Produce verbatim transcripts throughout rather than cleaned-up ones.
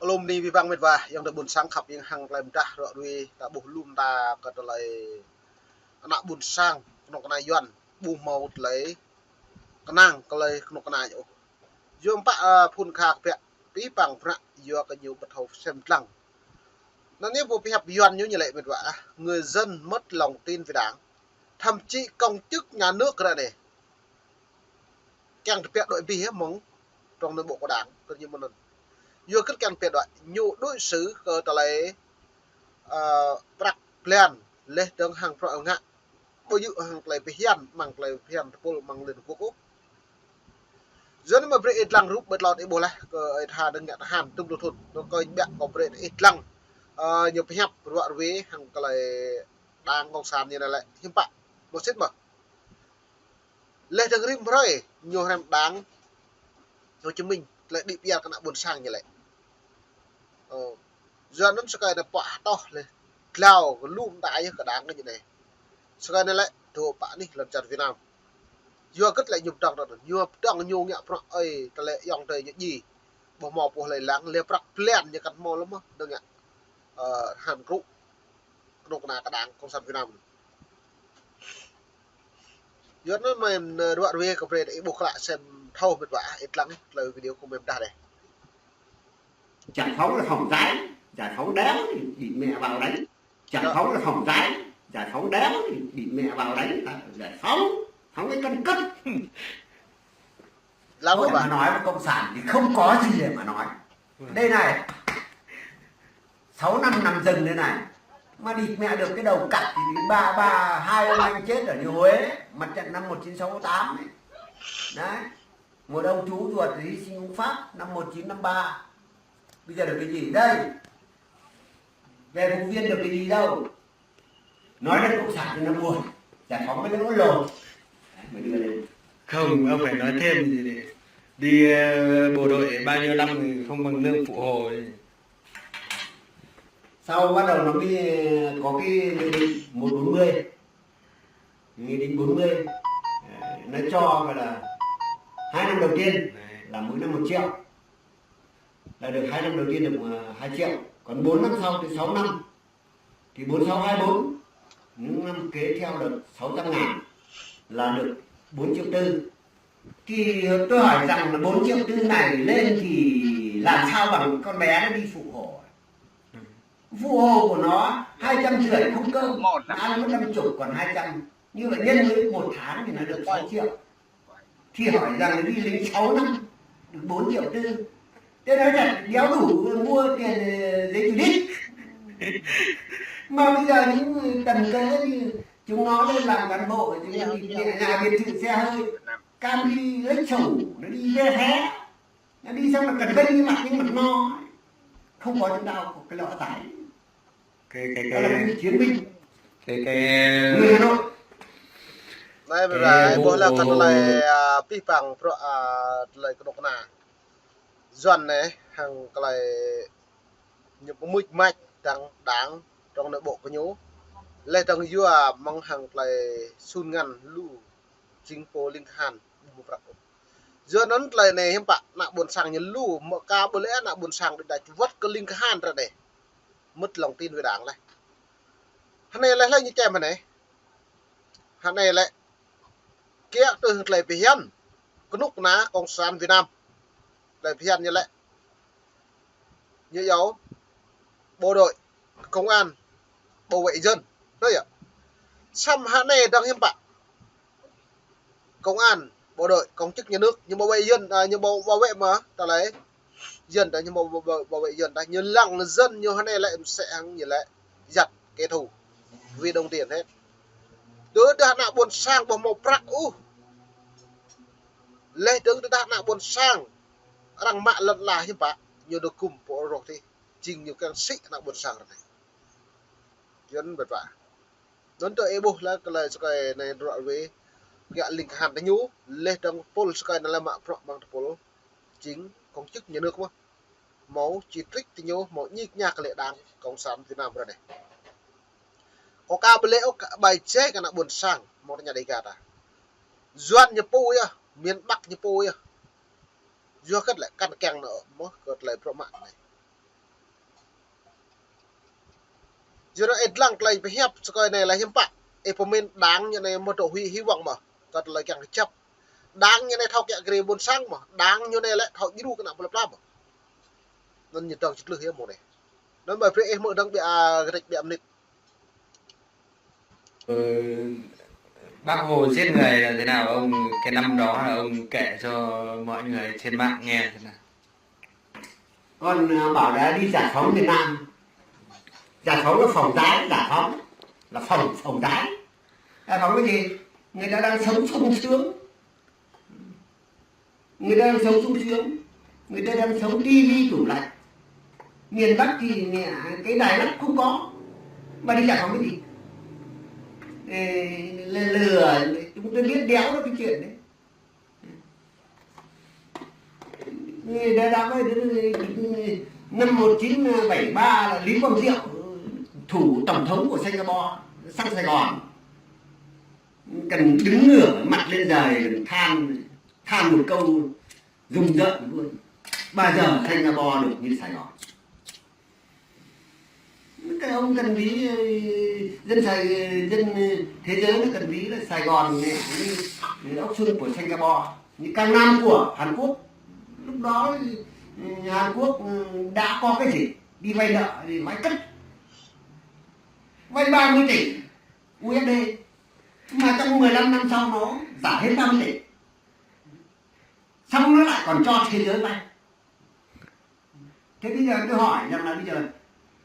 Lŏm anai abih bang met wa, ayŏng adơi ƀuôn sang khăp, ayŏng hăng tơlơi pơdah ră ruai ta ƀuh lŏm ta kơ tơlơi ană ƀuôn sang, kơnuk kơna Yuan, ƀu hmâo tơlơi kơnang kơ tơlơi kơnuk kơna ñu ôh. Yua mơ̆ pă, ơ, phŭn kha kơ pĕk, abih bang prăk yua kơ ñu ƀu thâo sem lăng. Anŭn yơh pô pơhiăp Yuan ñu ñu laĭ met wa, ah, người dân mất lòng tin với Đảng. Thậm chí công chức nhà nước ră anai kiăng tơbiă đuaĭ abih yơh mơ̆ng trong nội bộ của Đảng, kơ ñu mơ̆n. Yua kơ kiăng tơbiă đuaĭ, ñu đối xử kơ tơlơi, ơ, prăk blan, laih dơ̆ng hăng prăk ngă, ƀu djơ̆ hăng tơlơi phiăn, mơ̆ng tơlơi phiăn tơpul mơ̆ng Liên Hợp Quốc ôh. Yua anŭn mơ̆ brơi ih lăng rup ƀơi tlôn ih ƀuh laih kơ ih tha dơ̆ng ngă tơhan tŭm lu thŭn. Anŭn kơ ƀiă kơ brơi ih lăng, ơ, ñu pơhiăp ră ruai hăng tơlơi Đảng Cộng sản ñu anai lĕ hiư̆m pă. Ƀu sĭt mơ̆. Laih dơ̆ng rĭm hrơi ñu hrăm Đảng Hồ Chí Minh, tơlơi đĭ pơyơr kơ ană ƀuôn sang ñu lĕ. Ơ. Yua anŭn sơkai anai pŏk hơtŏh laih. Glao kơ lŏm ta yơh kơ Đảng kơ ñu anai. Sơkai anai lĕ, dŏ pă anih lŏn čar Việt Nam. Yua kơ tơlơi ñu pơdơ̆ng anŭn. Ñu pơdơ̆ng ñu ngă prăk ơi, tơlơi ayŏng adơi ñu djai. Ƀu hmâo pô hlơi lăng, laih prăk blan ñu kăn hmâo lơ̆m mơ̆, dơ̆ng ngă. Ơ, hăng krŭ. Kơnuk kơna kơ Đảng Cộng sản Việt Nam. Yua anŭn mơ̆, ơ, ră ruai kơ brơi ih ƀuh klă sem thâo met wa, ih lăng tơlơi video kơ mơi pơdah dih. Giải phóng là hỏng giấy, giải phóng đéo thì bị mẹ vào đánh. Giải phóng là hỏng giấy, giải phóng đéo thì bị mẹ vào đánh. Giải phóng, phóng cái căn cước. Lăng Tôi mà nói với cộng sản thì không có gì để mà nói. Đây này, sáu năm nằm rừng đây này, mà đi mẹ được cái đầu cặp thì đi ba, ba, hai ông anh chết ở như Huế, mặt trận năm một chín sáu tám ấy. Đấy, một ông chú ruột hy sinh ông Pháp năm một chín năm ba. Bây giờ được cái gì? Đây, về Phú Yên được cái gì đâu. Nói đến cộng sản thì nó buồn. Giải phóng mới lỗi lầm. Đấy, mới đưa lên. Không, ông phải nói thêm gì để đi, ờ, bộ đội bao nhiêu năm thì không bằng lương Phủ Hồ ấy. Sau bắt đầu nó mới có cái nghị định một bốn mươi. Nghị định bốn mươi, ờ, nó cho gọi là hai năm đầu tiên là mỗi năm một triệu. Là được hai năm đầu tiên được, ờ, hai triệu. Còn bốn năm sau thì sáu năm. Thì bốn sáu hai bốn, những năm kế theo được sáu trăm ngàn, là được bốn triệu tư. Thì tôi hỏi rằng là bốn triệu tư này lên thì làm sao bằng con bé nó đi Phủ Hồ? Phủ Hồ của nó hai trăm rưỡi không cơm, ăn mất năm chục còn hai trăm. Như vậy nhân với một tháng thì nó được sáu triệu. Thì hỏi rằng là đi lính sáu năm được bốn triệu tư. Thế nói thật, đéo đủ mua tiền, ờ, giấy chủ đích. Mà bây giờ những tầm cỡ như chúng nó lên làm cán bộ, chúng nó đi nhà, nhà biệt thự xe hơi, cam đi lấy chủ, nó đi ve hé, nó đi xong là cần bênh cái mặt, cái mặt no. Không có chứng tỏ của cái lọ tải. Cái, cái, đó là cái, cái chiến binh. Cái, cái, người Hà Nội. Anai, cái rai, bộ, ƀuh lăng kơ tơlơi, a, abih bang prăk, a, tơlơi kơnuk kơna Yuan anai, hăng tơlơi ñu pơmưč mač dơ̆ng Đảng trong nội bộ kơ ñu. Laih dơ̆ng yua mơ̆ng hăng tơlơi sun ngăn lu jing pô ling kahan ƀu prăk. Yua anŭn tơlơi anai hiư̆m pă ană ƀuôn sang ñu lu, mơ̆ ka ƀu lĕ ană ƀuôn sang đĭ đa wơ̆t kơ ling kahan ră anai. Mất lòng tin với Đảng laih. Hơnai laih laih ñu čem hơnai. Hơnai lĕ kiăng tui tơlơi phiăn kơnuk kơna Cộng sản Việt Nam. Tơlơi phiăn ñu lĕ ñu iâu bộ đội, công an, bảo vệ dân. Anai yơh. Samơ̆ hơnai dơ̆ng hiư̆m pă. Công an, bộ đội, công chức nhà nước, ñu bảo vệ dân, a, ñu bảo, bảo vệ mơ̆, tơlơi dân ta, ñu bảo, bảo, bảo vệ dân ta, ñu lăng dân, ñu hơnai lĕ msĕ hăng ñu lĕ giặc, kẻ thù, vì đồng tiền hết. Tơdah ană ƀuôn sang ƀu hmâo prăk ôh. Laih dơ̆ng tơdah ană ƀuôn sang arăng mă lŏn ala hiư̆m pă, ñu dŏ gum pô rŏh tih, jing ñu kiăng sĭ ană ƀuôn sang ră anai. Yuan ƀĕ pă. Anŭn tơ ih ƀuh lăng kơ tơlơi sơkai anai ră ruai, kiăng ling kahan tơ ñu, laih dơ̆ng tơpul sơkai anai lĕ mă prăk mơ̆ng tơpul jing công chức nhà nước mơ̆. Hmâo chỉ trích tơ ñu, hmâo ñik ñak kơ lĕ Đảng Cộng sản Việt Nam ră anai. Kơ ka ƀu lĕ ôh kơ ƀai jai kơ ană ƀuôn sang, hmâo tơña Dêga ta. Yuan ñu pô yơh, miền Bắc ñu pô yơh. Yua kơ tơlơi kăn kiăng nao mơ̆ kơ tơlơi prăk mă anai. Yua anŭn ih lăng tơlơi pơhiăp sơkơi anai lĕ hiư̆m pă. Ih pơmĭn Đảng ñu anai mơ̆ dŏ huĭ hĭ wăng mơ̆. Kơ tơlơi kiăng kơjăp. Đảng ñu anai thâo kiăng kri ƀôn sang mơ̆. Đảng ñu anai lĕ thâo djru kơnă plơi pla mơ̆. Anŭn ñu dŏng čơtlưh hiư̆m mơ̆ anai. Anŭn mơ̆ brơi ih hmư̆ dơ̆ng ƀiă, à, gơdĕč ƀiă mơnit. Ờ, Bác Hồ giết người là thế nào, ông, cái năm đó là ông kể cho mọi người trên mạng nghe thế nào? Còn à, bảo là đi giải phóng miền Nam. Giải phóng là phòng giái, giải phóng là phòng phòng giái. Giải phóng cái gì? Người ta đang sống sung sướng. Người ta đang sống sung sướng. Người ta đang sống tivi tủ lạnh. Miền Bắc thì mẹ, cái Đài Bắc không có. Mà đi giải phóng cái gì? Ê, lừa, lừa, chúng tôi biết đéo đó cái chuyện đấy. Người ta đã nói đến năm một chín bảy ba là Lý Quang Diệu thủ tổng thống của Singapore sang Sài Gòn, cần đứng ngửa mặt lên trời, cần than, than một câu rùng rợn luôn: bao giờ Singapore được như Sài Gòn? Cái ông cần ví dân Sài, dân thế giới nó cần ví là Sài Gòn này, như ốc Xuân của Singapore, như Cang Nam của Hàn Quốc. Lúc đó Hàn Quốc đã có cái gì, đi vay nợ thì vay cất, vay ba mươi tỷ U S D, mà trong mười lăm năm sau nó giả hết năm tỷ, xong nó lại còn cho thế giới vay. Thế bây giờ tôi hỏi rằng là bây giờ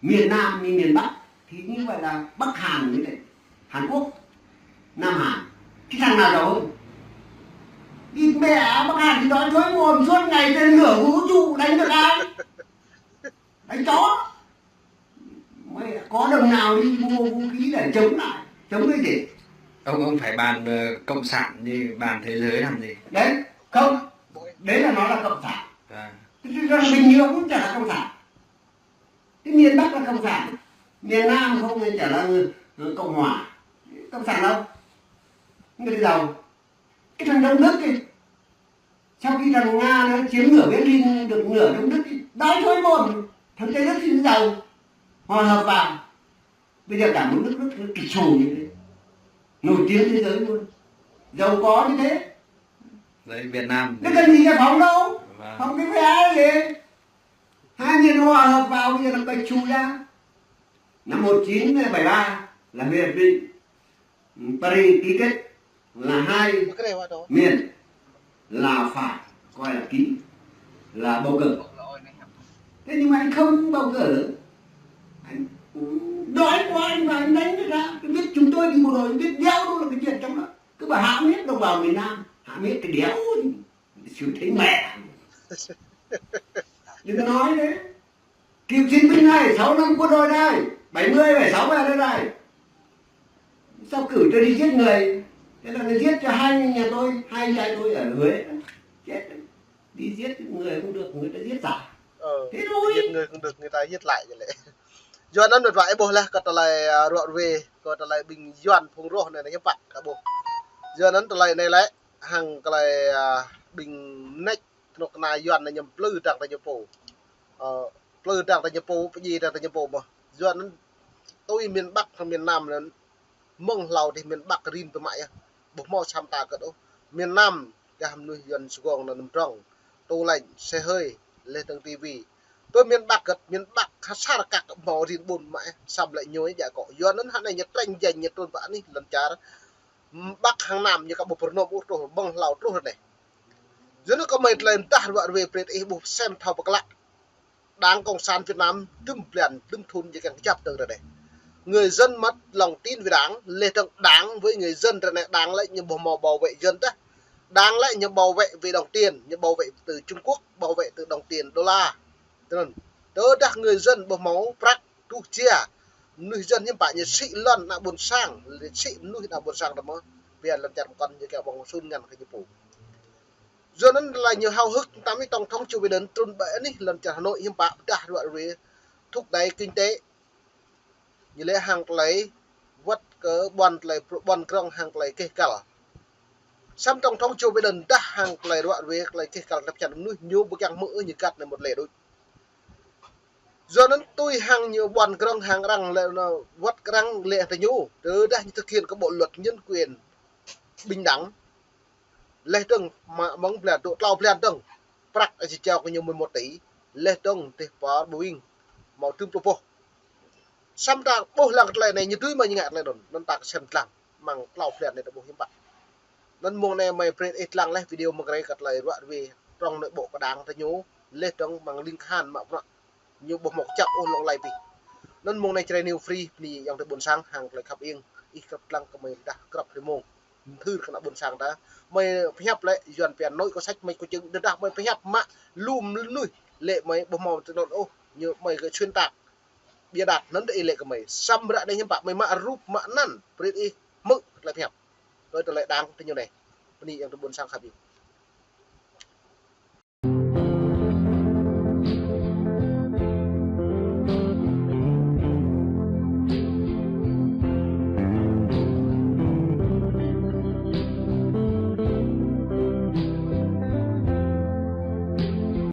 miền Nam với miền Bắc thì như vậy là Bắc Hàn với lại Hàn Quốc, Nam Hàn, cái thằng nào giàu hơn? Đi mẹ, Bắc Hàn thì đói thối mồm suốt ngày, tên lửa vũ trụ đánh được ai? Đánh chó. Mới có đồng nào đi mua vũ khí để chống lại, chống cái gì? Ông ông phải bàn ờ, cộng sản gì, bàn thế giới làm gì? Đấy, không. Đấy là nó là cộng sản. Vâng. Thế thì thằng Bình Nhưỡng cũng chả là cộng sản. Cái miền Bắc là cộng sản, miền Nam không thì chả là ừ, cộng hòa. Cộng sản đâu? Người ta giàu. Cái thằng Đông Đức ấy, sau khi thằng Nga nó chiếm nửa Berlin, được nửa Đông Đức ấy, đói thối mồm, thằng Tây Đức thì nó giàu, hòa hợp vào. Bây giờ cả một nước nước nó kịch sù như thế, nổi tiếng thế giới luôn, giàu có như thế. Đấy, Việt Nam Nó cần gì giải phóng đâu. Vâng. Phóng cái vé gì? Hai miền hòa hợp vào bây giờ là kịch sù ra. Năm một chín bảy ba là hiệp định Paris ký kết là hai Mă kơ anai wă dŏ. Miền là phải coi là ký, là bầu cử. Thế nhưng mà anh không bầu cử. Anh đói quá nhưng mà anh đánh người ta. Anh biết chúng tôi đi bộ đội, anh biết đéo đâu là cái chuyện chống đó. Cứ bảo hãm hiếp đồng bào miền Nam, hãm hiếp cái đéo gì. Sự thấy mẹ. Đừng nói đấy. Cựu chiến binh này, sáu năm quân đội đây, bảy mươi, bảy sáu về đây này. Sao cử cho đi giết người? Thế là nó giết cho hai nhà tôi, hai anh trai tôi ở Huế. Chết. Đi giết người không được, người ta giết giả. Ờ, Thế thôi. Giết người không được, người ta giết lại vậy lẽ. Yua anŭn mĕt wa ih ƀuh laih kơ tơlơi à, ruă ruê, kơ tơlơi ƀing Yuan phung roh anai anai hiư̆m pă kơ ƀuh. Yua anŭn tơlơi anai lĕ, hăng tơlơi à, ƀing mơneč kơnuk kơna Yuan anai ñu plư dăng tơ ñu pô. Ơ, plư dăng tơ ñu pô, pơdjai dăng tơ ñu pô mơ̆n. Yua anŭn tui miền Bắc hăng miền Nam anŭn mơ̆ng hlâo dih miền Bắc rin pơmă yơh. Ƀu hmâo sa mta kơt ôh. Miền Nam gah mơnuih Yuan sơgong anŭn nơm drŏng. Tơlơi, xe hơi, leh dơ̆ng tivi. Tui miền Bắc kơt, miền Bắc ha sa rơkak hmâo rin ƀun pơmă yơh. Samơ̆ lĕ ñu djă akŏ. Yua anŭn hă anai ñu trĕng janh ñu trŭn pơ anih lŏn čar Bắc hăng Nam ñu ka ƀu pơrơnŏm ôh truh mơ̆ng hlâo truh ră anai. Yua anŭn kơmơi tơlơi mơdah ruă ruê brơi ih ƀuh sem thâo pơklă. Đảng Cộng sản Việt Nam dŭm blan, dŭm thŭn ñu kiăng kơjăp dơ̆ng ră anai. Người dân mất lòng tin với Đảng, leh dơ̆ng Đảng với người dân ră anai, Đảng lĕ ñu ƀu hmâo bảo vệ dân tah. Đảng lĕ ñu bảo vệ với đồng tiền, ñu bảo vệ từ Trung Quốc, bảo vệ từ đồng tiền đô la. Tơnăn, tơdah người dân ƀu hmâo prăk truh jia, mơnuih dân hiư̆m pă ñu sĭ lŏn ană ƀôn sang, sĭ mơnuih ană ƀôn sang tơ mơ̆, biă lŏn čar mơkŏn ñu kiăng ƀơ̆ng sun ngăn kơ ñu pô. Yua anŭn tơlơi ñu háo hức tăm ih tổng thống Joe Biden trŭn pơ anih lŏn čar Hà Nội hiư̆m pă pơdah ruă ruê thúc đẩy kinh tế. Ñu lĕ hăng tơlơi wơ̆t kơ ƀuăn tơlơi ƀuăn krŏng hăng tơlơi keh kăl. Samơ̆ tổng thống Joe Biden dah hăng tơlơi ruă ruê tơlơi keh kăl tơlơi pơčan mơnuih ñu ƀu kiăng hmư̆ ôh ñu găt anai một lẻ đôč. Yua anŭn tui hăng ñu ƀuăn krong hăng arăng lĕ anŭn wăt krong lĕ tơ ñu. Tơdah ñu thực hiện kơ bộ luật nhân quyền bình đẳng. Leh dơ̆ng mă mơ̆ng blan dŏ tlâo blan dơ̆ng. Prăk či jao kơ ñu mười một tỷ. Leh dơ̆ng tih pơ Boeing hmâo tơm pluh boh. Samơ̆ ta ƀuh lăng kơ tơlơi anai ñu dưi mă ñu ngă tơlơi anŭn. Anŭn ta kơsem lăng. Mơ̆ng tlâo blan anai ta ƀuh hiư̆m pă. Anŭn mông anai mơi brơi ih lăng leh video mơ̆ng rơi kơ tơlơi ruă rơwe trong nội bộ kơ đảng tơ ñu. Leh dơ̆ng mơ̆ng ling khan mă bruă. Ñu ƀuh mơ̆ kơčăp ôh lŏng lay pih. Anŭn mông anai Jrai News Free, bơni ayŏng adơi ƀôn sang hăng tơlơi khăp iêng, ih krăp lăng kơ mơi dah krăp rơmông. Mthưr kơ ană ƀôn sang ta. Mơi pơhiăp lĕ, Yuan pia nội có sách mách có chứng, tơdah mơi pơhiăp mă, lŭm mơnuih, lĕ mơi ƀuh mơ̆ tơlơi ôh, ñu mơi kơ xuyên tạc. Bịa đặt, anŭn dơ̆ng ih lĕ kơ mơi. Samơ̆ ră anai hiư̆m pă, mơi mă rup mă anăn, brơi ih, hmư̆, tơlơi pơhiăp. Kơ tơlơi đảng, tơ ñu anai. Bơni ayŏng adơi ƀôn sang khăp iêng.